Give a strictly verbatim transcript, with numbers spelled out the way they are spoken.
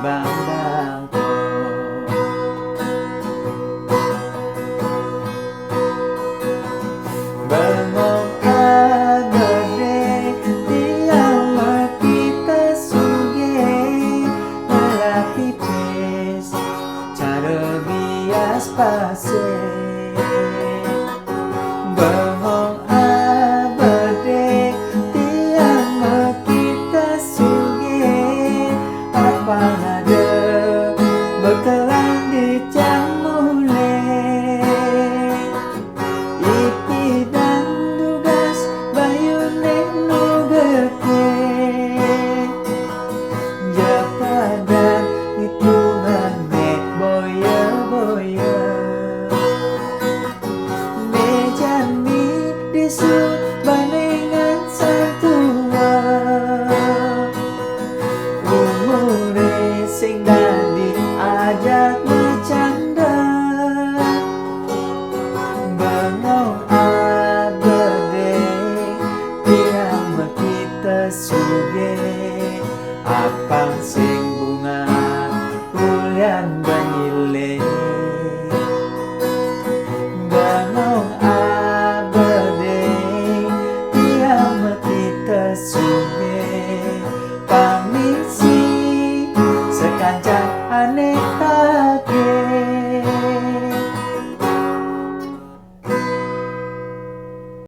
Bang bang ko. Bengong abede tiang mekita suge, melati pes cara bias pase. Bengong abede tiang mekita suge, apang ada bekelang di cang mule. Ipidang dugas bayune nu geke, japadan ni Tuhan ne boya-boya. Mejani disu banengan satua, umure sing dadi ajak becanda. Bengong abede tiang mekita suge, apang sing bunga ulian banyile. Bengong abede tiang mekita suge, pamisi